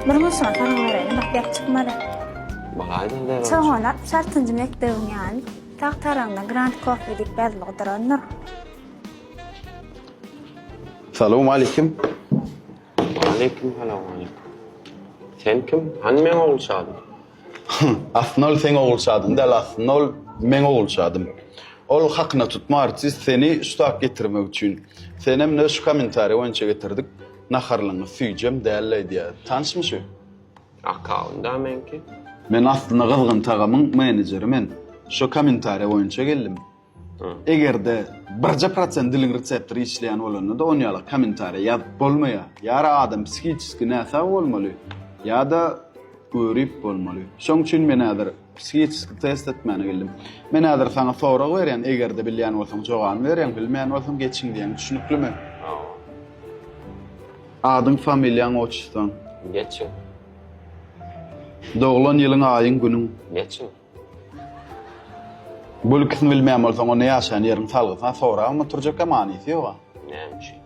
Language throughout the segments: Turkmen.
Bir muşan saňa bereýin, bak ýap çykmady. Balaýdan Çogan 66-njy mekdebiň ýany sag taraňda Grand Coffee diýip ýazlygy durandyr. Salowmalikim. Aleýkim salam aleýkim. Sen kim? Hany meň Ogulşadym? Aslynda ol seň Ogulşadyň däl, aslynda ol meň Ogulşadym. Ol hakyna tutma artist seni şu tak getirmek üçin. Senem ne şu kommentariý boýunça getirdik. Naharlyňy süýjem däl-le diýýär. Tanyşmy şu? Akkaunt-a meňki. Men aslynda Gyzgyn tagamyň menejeri men. Şu kommentariýa boýunça geldim. Egerde birje prosent diliň reseptory işleýän bolanda-da on ýaly kommentariýa ýazyp bolmaýar. Ýa-da adam psihiçeski näsag bolmaly, ýa-da görip bolmaly. Şoň üçin men häzir psihiçeski test etmäne geldim. Men häzir saňa sorag berýän, egerde bilýän bolsaň jogabyny berýäň, bilmeýän bolsaň geçiň diýýäň. Düşnüklimi? Hawa. Adyň, familiýaň, otçestwaň. Geçiň. Doglan ýylyň, aýyň, günüň. Geçiň. Bul ikisini bilmeýän bolsaň onda ýaşaýan ýeriň salgysy ha sorabam oturjakka manysy ýoga. Näme üçin?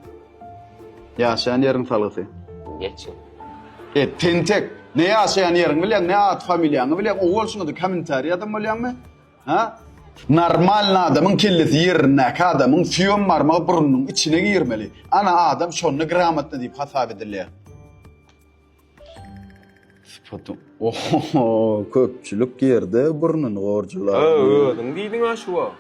Ýaşaýan ýeriň salgysy. Geçiň. E tentek, ne ýaşaýan ýeriňi bilýäň, ne at familiýaňy bilýäň, owal şuňada kommentariý ýazan bolýaňmy? Ha? Normalny adamyň kellesi ýerindäki adamyň süýem barmagy burnunyň içine girmeli. Ana adam şonda gramotny diýip hasap edilýär. Sypaty oho köpçülik ýerde burnuny gorjular. Özüň diýdiň-ä şu wagt.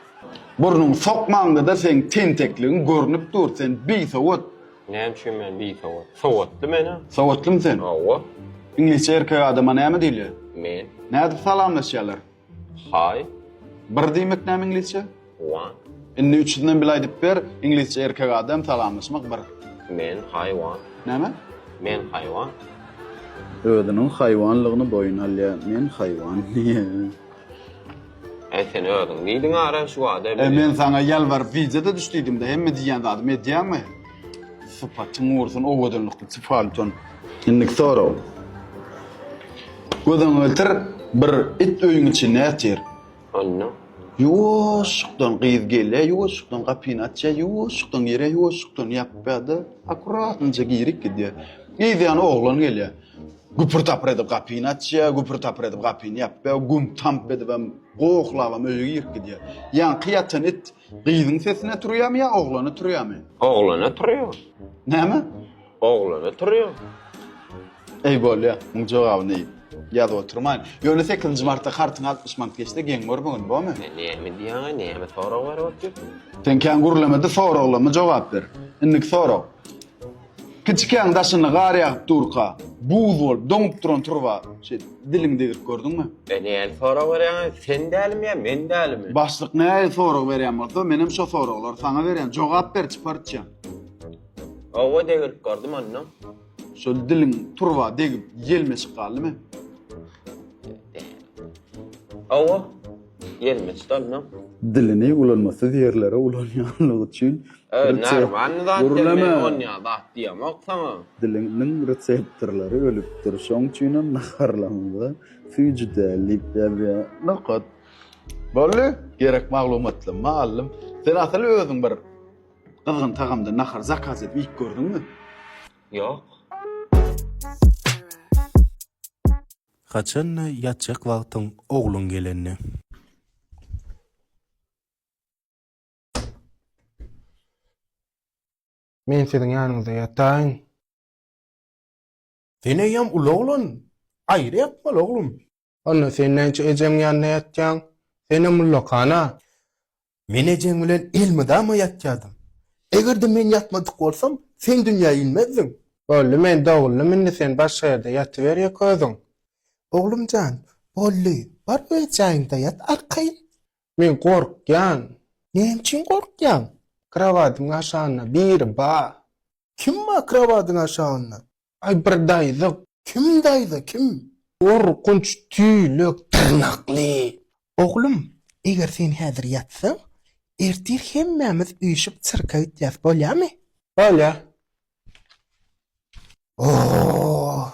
Burnuňy sokmaňda-da seň tentekligiň görnüp dur, sen bisowat. Näme üçin men bisowat? Sowatly men-ä. Sowatlymy sen? Hawa. Iňlisçe erkek adama näme diýilýär? Men. Nädip salamlaşýarlar? Hi. Bir diýmek näme iňlisçe? One. Indi üçüsinden bile aýdyp ber, iňlisçe erkek adam salamlaşmak bir. Men haýwan. Näme? Men haýwan. Özüniň haýwanlygyny boýun alýar. Men haýwan diýýär. E sen özüň diýdiň ara şu wada. E men saňa ýalbaryp wideoda düş diýdim-de, hemme diýýän zadymy edýäňmi? Sypatyň gursun owadanlykly çypalton. Indiki sorag. Göz öňüňe getir, bir it öýüň içinde ýatyr. Onda? Ýuwaşjykdan gyz gelýär, ýuwaşjykdan gapyny açýar, ýuwaşjykdan girýär, ýuwaşjykdan ýapýar-da, akkuratnyja girip gidýär. Yz ýany oglan gelýär. Güpür-tapyr edip gapyny açýar, güpür-tapyr edip gapyny ýapýar, güm-tamp edibem, gohlabam öýe girip gidýär. Ýaňky ýatan it gyzyň sesine turýarmy ýa oglana turýarmy? Oglana turýar. Näme? Oglana turýar. Eý bolýa, muň jogabyny ýazyp oturmaýyn. Ýöne sekizinji martda kartyňa 60 manat geçse geň görmegin, bormy? Näme diýýäň-a, näme sorag berip otyrsyň? Sen kän gürleme-de soraglama jogap ber. Indiki sorag. Kiçikäň daşynda gar ýagyp durka, buz bolup doňup duran turba şeýdip diliňi degirip gördüňmi? E nähili sorag berýäň-a, sen dälimi ýa men dälimi? Başlyk nähili sorag berýän bolsa, menem şo soraglary saňa berýän. Jogap ber, çyparçjan. Hawa degirip gördüm onda. Şol diliň turba degip ýelmeşip galdymy? Hawa, ýelmeşdi onda. Dilini ulanmasyz ýerlere ulanýanlygy üçin Normalny zat men onýa zat diýemok saňa. Diliniň reseptorlary ölüpdir. Şoň üçinem naharlaňda süýji däl diýip ýazýar. Nokat. Boldy, gerek maglumatlarymy aldym. Sen asyl özüň bir Gyzgyn tagamdan nahar zakaz edip iýip gördüňmi? Ýok. Haçanda ýatjak wagtyň ogluň gelende. Men siziň ýanyňyzda ýataýyn. Sen eýýäm uly oglan, aýry ýatmaly oglum. Onda sen näçe ejeň ýanynda ýatýaň? Senem ullakan-a. Men ejeň bilen elmydama ýatýardym. Eger-de men ýatmadyk bolsam, sen dünýä inmezdiň. Boldy, men doguldym, indi sen başga ýerde ýatyber ýeke özüň. Oglum jan, boldy, bar öz jaýyňda ýat arkaýyn. Men gorkýan. Näme üçin gorkýaň? Krowatyň aşagynda biri bar. Kim bar krowatyň aşagynda? Aý bir daýza. Kim daýza, kim? Gorkunç tüýlek dyrnakly. Oglum, eger sen häzir ýatsaň, ertir hemmämiz üýşüp sirke gitýäs, bolýamy? Bolýa. Oh!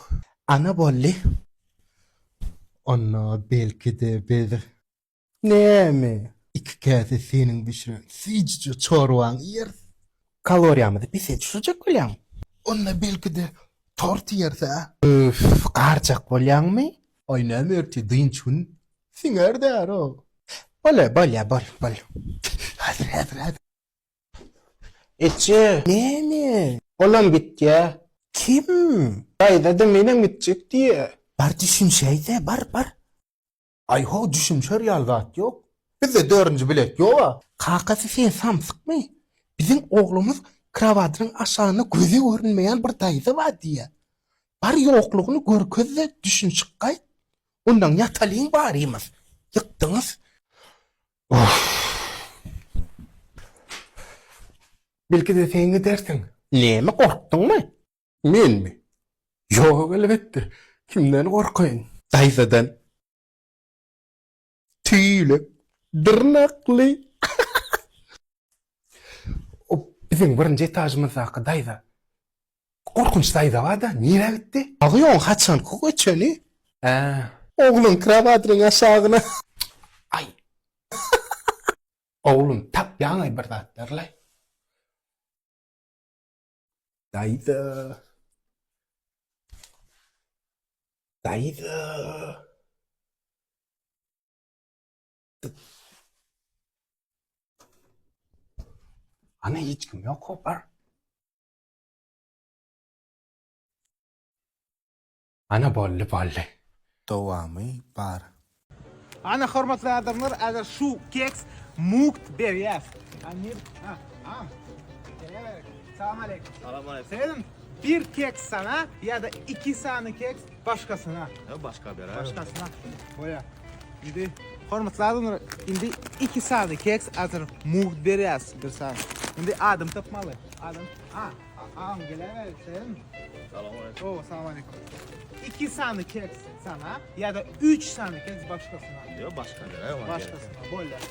Ana boldy. Onda belki-de biz Näme? Iki käse seniň bişiren süýjüje çorbaňy iýeris. Kaloriýamyzy pese düşürjek bolýaň. Onda belki-de tort iýeris-ä? Üf, garjak bolýaňmy? Aý näme ertir dynç gün? Siňer däro. Bolýa, bolýa, bol, bol. Häzir, häzir, häzir. Eje! Näme? Olam gitýä. Kim? Daýza-da menem gitjek diýýä. Bar düşünşäý-dä, bar, bar. Aý-ho, düşünşer ýaly zat ýok. Bizde dördünji bilet ýog-a. Kakasy sen samsykmy? Biziň oglumyz krowatynyň aşagynda göze görünmeýän bir daýza bar diýýä. Bar ýoklugyny görkez-de düşünşip gaýt. Ondan ýatalyň barymyz. Ýykdyňyz. Belki-de sen gidersiň. Näme gorkduňmy? Menmi? Ýok, elbetde. Kimden gorkaýyn? Daýzadan. Tüýlek, dyrnakly. O biziň birinji etažymyzdaky daýza. Gorkunç daýza bar-da, nirä gitdi? Agy oň haçanky göçeni? Hä. Ogluň krowatynyň aşagyna. Aý. Oglum, tapýaň-aý bir zatlar-laý. Daýza. Daýza. Ana hiç kim ýok hop bar. Ana boldy boldy. Dowamy bar. Ana hormatly adamlar agar şu keks mugt berýäs. Amir, ha, am. Salam aleyküm. Salam aleyküm. Sen bir keks sana ya da iki sany keks başkasına. Başka bir. Başkasına. Boya. Indi hormatly adamlar indi iki sany keks azyr mugt berýäs bir sany. Indi adam tapmaly. Adam. Ha, Agam gelewer sen. Salam aleyküm. Oo, salam aleyküm. İki sany keks sana ya da üç sany keks başkasına. Yok başka bir. Başkasına bolýar.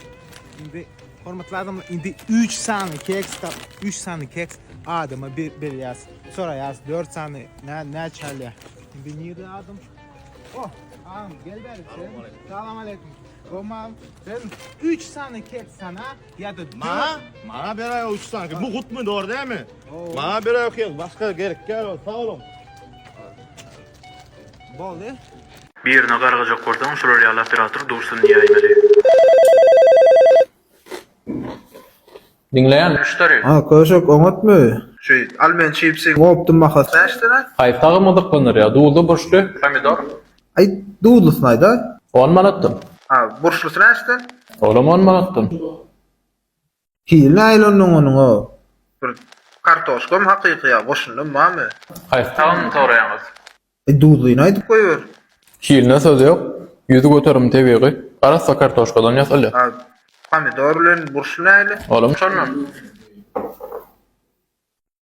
Indi hormatly adamlar indi 3 sany keks tap 3 sany keks adama bir berýäs. Soraýas 4 sany nä nä çalýar. Indi nirde adam? Oh, agam gel bäri sen. Salam aleyküm. Gomam sen 3 sany keks sana Ýa-da Maňa, maňa beräý o üç sany. Bu gutmy dogry dälmi? Maňa beräý okey, başga gerek däl ol. Sag boluň. Boldy. Birine gargajak bolsaň şular ýaly operator dursun diýäýmeli. Diňleýän müşderi. Ha köşek oňatmy? Şu al men çipsi gopdum bahasy näçden? Haýsy tagam gyzyklandyrýar? Duzly burçly, pomidor. Aý duzlusyny aýdaý. On manatdan. Ha burçlusy näçden? Olam on manatdan. Hili nähili ondan onuň o? Bir kartoşkam hakyky ýa goşundym barmy? Haýsy tagamyny soraýaňyz? Aý duzlyny aýdyp goýber. Hiline söz ýok. 100% tebigy, arassa kartoşkadan ýasalýar. Ha pomidor bilen burçly nähili? Olam şondan.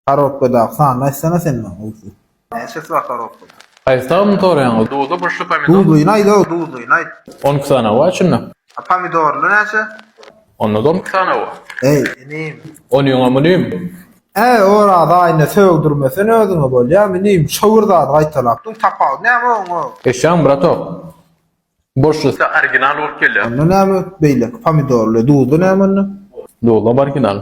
Korobkadaky sanyny aýtsana sen maňa gowusy. Näçesi bar korobkada? Haýsy tagamyny soraýaňyz? Duzly burçly pomidor. Duzlyny aýt-ow, duzlyny aýt. 12 sany bar içinde. A pomidorly näçe? Onda-da 12 sany bar. Eý, inim. Onyňam inim. Äý, Oraz aýynda sögdürmesene özüňe bolýamy inim, şo bir zady gaýtalap dur, tapawudy näme oň-ow? Eşýaň bratok. Burçlusy original bolup gelýär. Onda näme beýleki pomidorly, duzly näme onda? Duzlam original.